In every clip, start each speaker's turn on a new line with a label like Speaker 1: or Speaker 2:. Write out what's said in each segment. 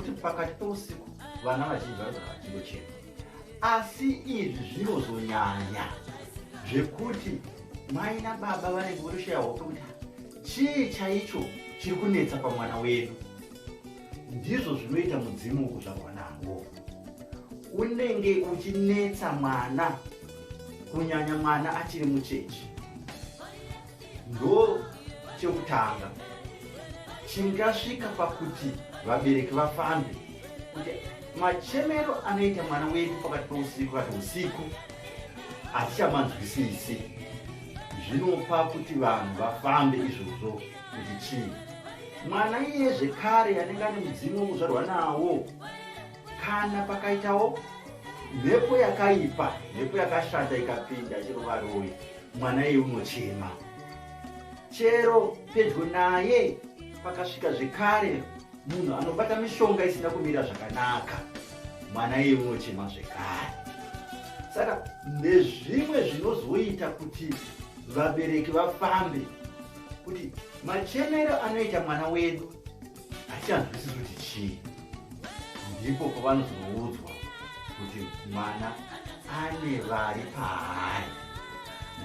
Speaker 1: Nokuti pakati peusiku vana vazhinji vanogara vachingochema. Asi izvi zvinozonyanya zvekuti mai nababa vanenge votoshaya hope kuti chii chaicho chiri kunetsa pamwana wedu. Ndizvo zvinoita mudzimu wekuzvarwa nawo. Unenge uchinetsa mwana, kunyanya mwana achiri mucheche. Ndo chekutanga chingasvika pakuti vabereki vafambe kuti machemero anoita mwana wedu pakati peusiku kati usiku hatichamanzwisisi. Zvinopa kuti vanhu vafambe izvozvo kuti chii. Mwana iye zvekare anenge ane mudzimu wekuzvarwa nawo, kana pakaitawo mhepo yakaipa, mhepo yakashata ikapinda chero varoyi, mwana iye unochema. Chero pedyo naye pakasvika zvekare munhu anobata mishonga isina kumira zvakanaka, mwana iye unochema zvekare. Saka ndezvimwe zvinozoita kuti vabereki vafambe kuti machemero anoita mwana wedu hatichanzwisisi kuti chii. Ndipo pavanozoudzwa kuti mwana ane vari paari,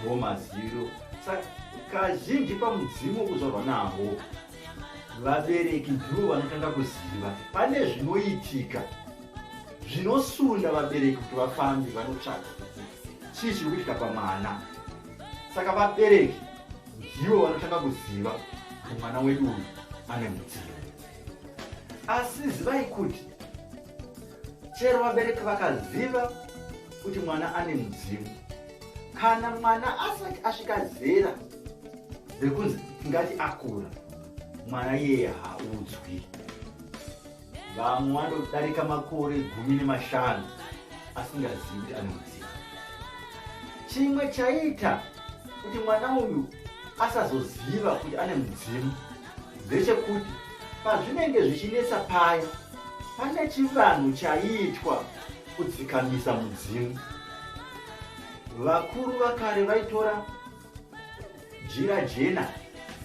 Speaker 1: ndo maziviro. Saka kazhinji pamudzimu wekuzvarwa nawo, vabereki ndivo vanotanga kuziva pane zvinoitika zvinosunda vabereki kuti vafambe vanotsvaga kuti chii chiri kuitika pamwana. Saka vabereki ndivo vanotanga kuziva kuti mwana wedu uyu ane mudzimu. Asi zivai kuti chero vabereki vakaziva kuti mwana ane mudzimu, kana mwana asati asvika zera rekunzi tingati akura, mwana iyeye haudzwi. Vamwe vanodarika makore 15 asingazivi kuti ane mudzimu. Chimwe chaiita kuti mwana uyu asazoziva kuti ane mudzimu ndechekuti pazvinenge zvichinetsa paya, pane chivanhu chaiitwa kudzikamisa mudzimu. Vakuru vakare vaitora jira jena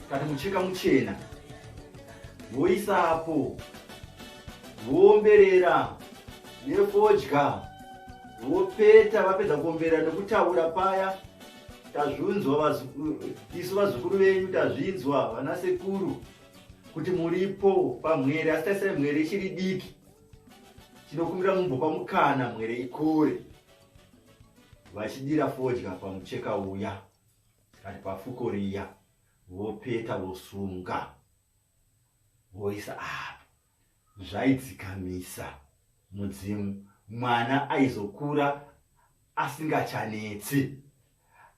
Speaker 1: kana mucheka muchena voisapo, voomberera nefodya, vopeta. Vapedza kuomberera nekutaura paya, tazvinzwa isu vazukuru venyu, tazvinzwa vana sekuru kuti muripo pamwere, asi taisai mwere ichiri diki, tinokumbira mumbopa mukana mwere ikure. Vachidira fodya pamucheka uya kati pafuko riya, vopeta, vosunga, voisa apa. Zvaidzikamisa mudzimu, mwana aizokura asingachanetsi.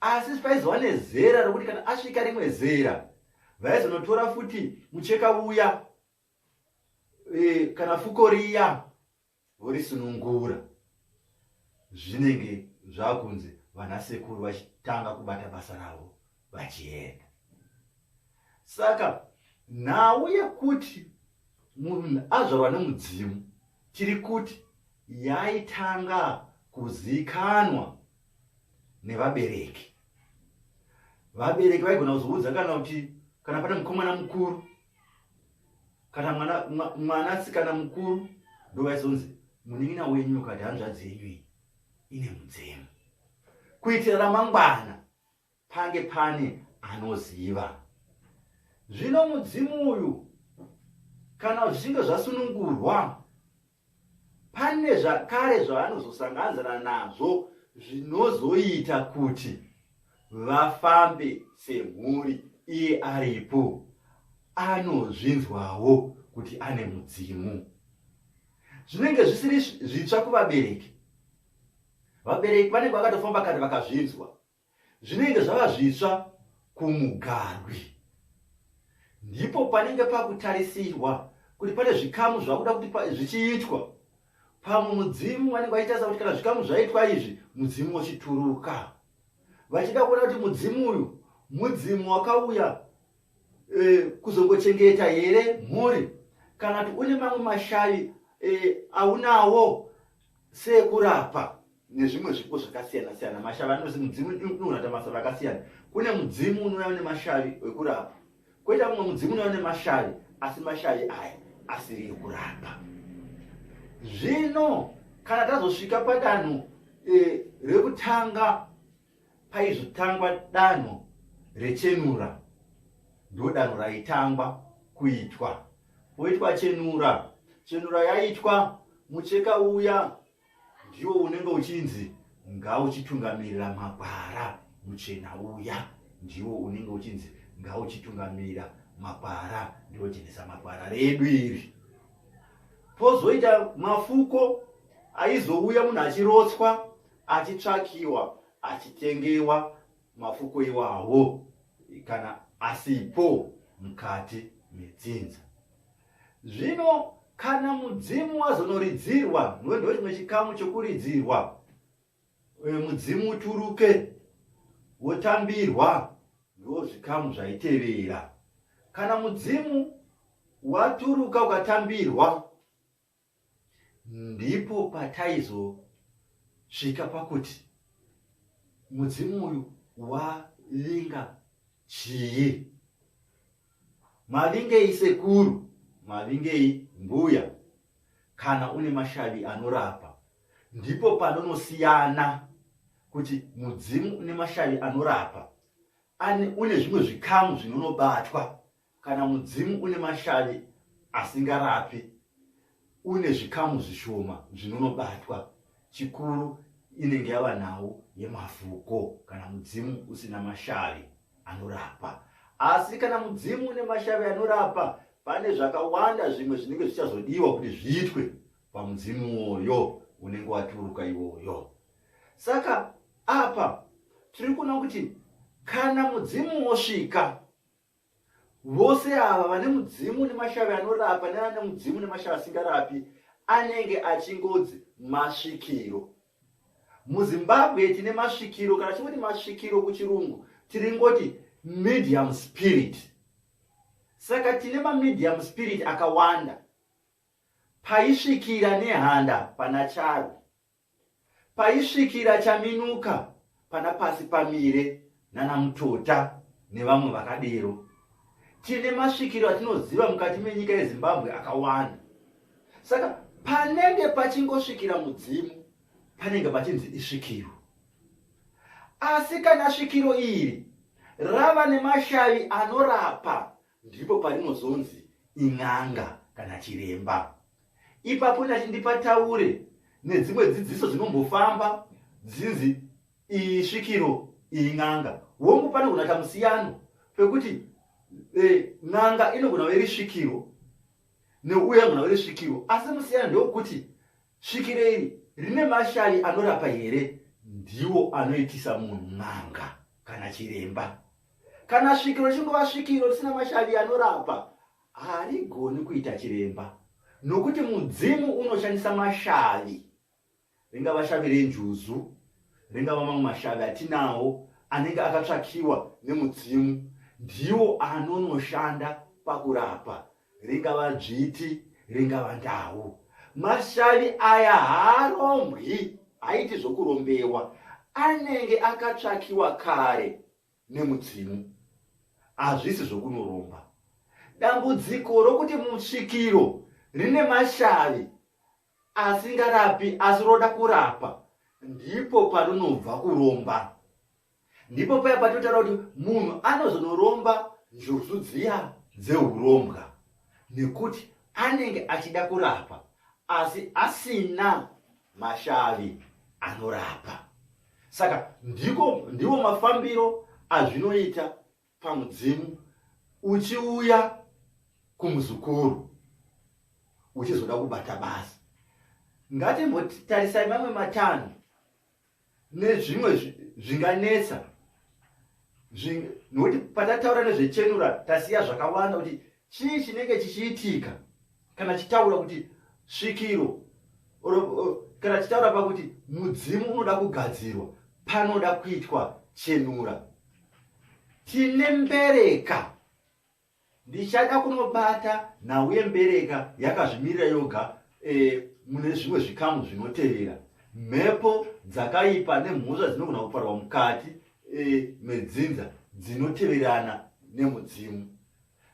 Speaker 1: Asi paizova nezera rokuti kana asvika rimwe zera, vaizonotora futi mucheka uya kana fuko riya, vorisunungura. Zvinenge zvakunzi vanasekuru vachitanga kubata basa ravo vachienda. Saka nhau yekuti munhu azvarwa nemudzimu, tiri kuti yaitanga kuzikanwa nevabereki. Vabereki vaigona kuzoudza kana kuti kana pane mukomana mukuru kana mwanasikana mukuru, ndovaizonzi munin'ina wenyu kati hanzvadzi yenyu iyi ine mudzimu, kuitira ramangwana pange pane anoziva. Zvino mudzimu uyu kana zvichinge zvasunungurwa, pane zvakare zvavanozosanganzana nazvo zvinozoita kuti vafambe semhuri. Iye aripo anozvinzwawo kuti ane mudzimu. Zvinenge zvisiri zvitsva kuvabereki. Vabereki vanenge vakatofamba kare vakazvinzwa. Zvinenge zvava zvitsva kumugarwi. Ndipo panenge pakutarisirwa kuti pane zvikamu zvakuda kuti zvichiitwa. Pamwe mudzimu vanenge vachitarisa kuti kana zvikamu zvaitwa izvi, mudzimu wochituruka. Vachida kuona kuti mudzimu uyu mudzimu wakauya kuzongochengeta here mhuri, kana kuti une mamwe mashavi aunawo seekurapa nezvimwe zvipo zvakasiyana siyana. Mashavi anozi mudzimu unonata mashavi akasiyana. Kune mudzimu unouya nemashavi ekurapa, koita mumwe mudzimu unouya nemashavi, asi mashavi aya asiri ekurapa. Zvino kana tazosvika padanho rekutanga, paizotangwa danho rechenura, ndo danho raitangwa kuitwa, poitwa chenura. Chenura yaitwa, mucheka uya ndiwo unenge uchinzi ngauchitungamirira makwara. Muchena uya ndiwo unenge uchinzi ngauchitungamirira makwara, ndiwochenesa makwara redu iri. Pozoita mafuko aizouya munhu achirotswa, achitsvakiwa, achitengewa mafuko iwawo kana asipo mukati medzinza. Zvino kana mudzimu wazonoridzirwa, ndo chimwe chikamu chokuridzirwa, mudzimu uturuke wotambirwa, ndo zvikamu zvaitevera. Kana mudzimu waturuka ukatambirwa, ndipo pataizosvika pakuti mudzimu uyu wavinga chii. Mavingei sekuru, mavingei mbuya? Kana une mashavi anorapa, ndipo panonosiyana kuti mudzimu une mashavi anorapa une zvimwe zvikamu zvinonobatwa. Kana mudzimu une mashavi asingarapi, une zvikamu zvishoma zvinonobatwa. Chikuru inenge yava nhau yemafuko kana mudzimu usina mashavi anorapa. Asi kana mudzimu une mashavi anorapa, pane zvakawanda zvimwe zvinenge zvichazodiwa kuti zviitwe pamudzimu woyo unenge waturuka iwoyo. Saka apa tiri kuona kuti kana mudzimu wosvika, vose ava vane mudzimu nemashavi anorapa nevane mudzimu nemashavi asingarapi anenge achingodzi masvikiro. MuZimbabwe tine masvikiro. Kana chingoti masvikiro kuchirungu tiringoti medium spirit. Saka tine mamedium spirit akawanda. Paisvikira Nehanda pana Charwe, paisvikira Chaminuka pana Pasi Pamire nana Mutota nevamwe vakadero. Tine masvikiro atinoziva mukati menyika yeZimbabwe akawanda. Saka panenge pachingosvikira mudzimu panenge pachinzi isvikiro. Asi kana svikiro iri rava nemashavi anorapa, ndipo parinozonzi in'anga kana chiremba. Ipapo ndati ndipataure nedzimwe dzidziso dzinombofamba dzinzi iyi svikiro, iyi n'anga. Hongu, panogona kuita musiyano pekuti n'anga inogona kuva iri svikiro neuya inogona kuva iri svikiro, asi musiyano ndewekuti svikiro iri rine mashavi anorapa here, ndiwo anoitisa munhu n'anga kana chiremba. Kana svikiro richingova svikiro risina mashavi anorapa, harigoni kuita chiremba, nokuti mudzimu unoshandisa mashavi, ringava shavi renjuzu, ringava mamwe mashavi atinawo anenge akatsvakiwa nemudzimu, ndiwo anonoshanda pakurapa, ringava dzviti, ringava ndau. Mashavi aya haarombwi, haiti zvokurombewa, anenge akatsvakiwa kare nemudzimu, hazvisi zvokunoromba. Dambudziko rokuti musvikiro rine mashavi asingarapi asi roda kurapa, ndipo panonobva kuromba. Ndipo paya patinotaura kuti munhu anozonoromba njuzu dziya dzeurombwa, nekuti anenge achida kurapa asi asina mashavi anorapa. Saka ndiko ndiwo mafambiro azvinoita pamudzimu uchiuya kumuzukuru uchizoda kubata basa. Ngatimbotarisai mamwe matanho nezvimwe zvinganetsa, nokuti patataura nezvechenura tasiya zvakawanda kuti chii chinenge chichiitika kana chitaura kuti svikiro, kana chitaura pakuti mudzimu unoda kugadzirwa, panoda kuitwa chenura. Tine mbereka. Ndichada kunobata nhau yembereka yakazvimirira yoga mune zvimwe zvikamu zvinotevera. Mhepo dzakaipa nemhosva dzinogona kuparwa mukati medzinza dzinoteverana nemudzimu.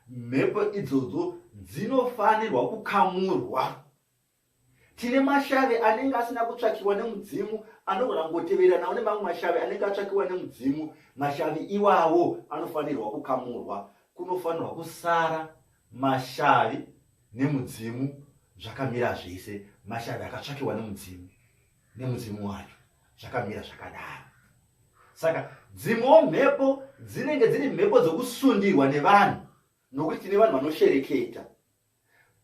Speaker 1: Mhepo idzodzo dzinofanirwa kukamurwa. Tine mashavi anenge asina kutsvakiwa nemudzimu anogona kungoteveranawo nemamwe mashavi anenge atsvakiwa nemudzimu. Mashavi iwawo anofanirwa kukamurwa. Kunofanirwa kusara mashavi nemudzimu zvakamira zvese. Mashavi akatsvakiwa nemudzimu nemudzimu wacho zvakamira zvakadaro. Saka dzimwewo mhepo dzinenge dziri mhepo dzokusundirwa nevanhu nokuti tine vanhu vanoshereketa.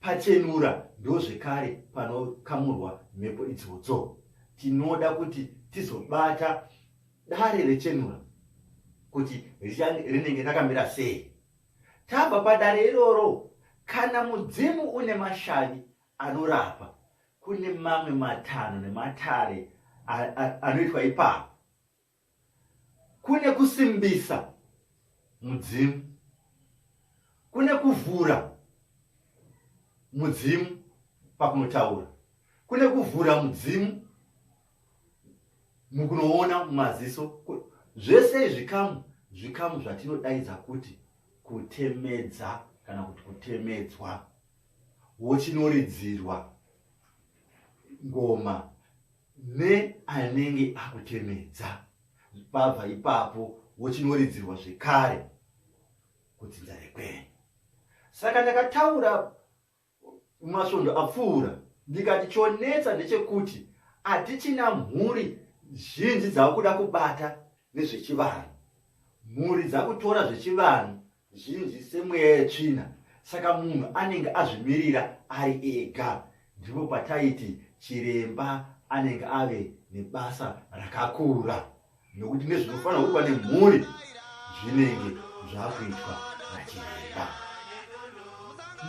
Speaker 1: Pachenura ndozvekare panokamurwa mhepo idzodzo. Tinoda kuti tizobata dare rechenura kuti rinenge rakamira sei. Tabva padare iroro, kana mudzimu une mashavi anorapa, kune mamwe matanho nematare anoitwa ipapo. Kune kusimbisa mudzimu, kune kuvhura mudzimu pakunotaura, kune kuvhura mudzimu mukunoona mumaziso. Zvese zvikamu zvikamu zvatinodaidza kuti kutemedza kana kuti kutemedzwa, wochinoridzirwa ngoma neanenge akutemedza. Pabva ipapo wochinoridzirwa zvekare kudzinza rekwenyu. Saka ndakataura masvondo apfuura ndikati chonetsa ndechekuti hatichina mhuri zhinji dzakuda kubata nezvechivanhu. Mhuri dzakutora zvechivanhu zhinji semweya yetsvina, saka munhu anenge azvimirira ari ega. Ndipo pataiti chiremba anenge ave nebasa rakakura, nokuti nezvinofanira kuitwa nemhuri zvinenge zvakuitwa nachiremba.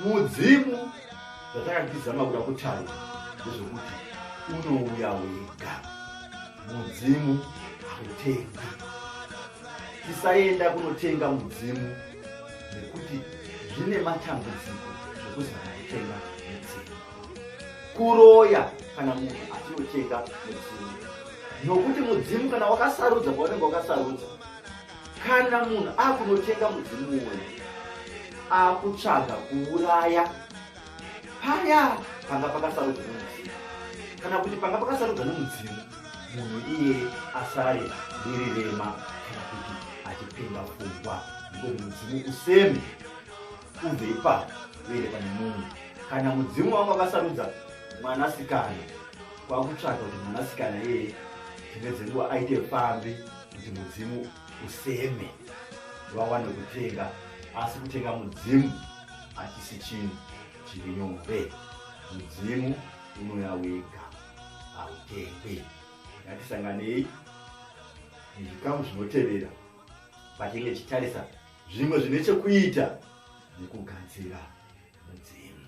Speaker 1: Mudzimu zvatakatizama kuda kutaura ndezvekuti unouya wega, mudzimu hautengwi. Tisaenda kunotenga mudzimu nekuti zvine matambudziko zvekuzama kutenga mudzimu. Kuroya kana munhu achinotenga mudzimu, nokuti mudzimu kana wakasarudza paunenge wakasarudza, kana munhu akunotenga mudzimu uyu akutsvaga kuuraya paya panga pakasarudzwa nemudzimu, kana kuti panga pakasarudzwa nemudzimu munhu iyeye asare riri rema kana kuti achipenga pfungwa, nekuti mudzimu useme ubve ipapo uende pane mumwe. Kana mudzimu wangu akasarudza mwanasikana, kwakutsvaga kuti mwanasikana iyeye dzimwe dzenguva aite pfambi kuti mudzimu useme vawane kutenga. Asi kutenga mudzimu hachisi chinhu chiri nyore. Mudzimu unouya wega, hautengwi. Ngatisanganei nezvikamu zvinotevera patinenge tichitarisa zvimwe zvine chekuita nekugadzira mudzimu.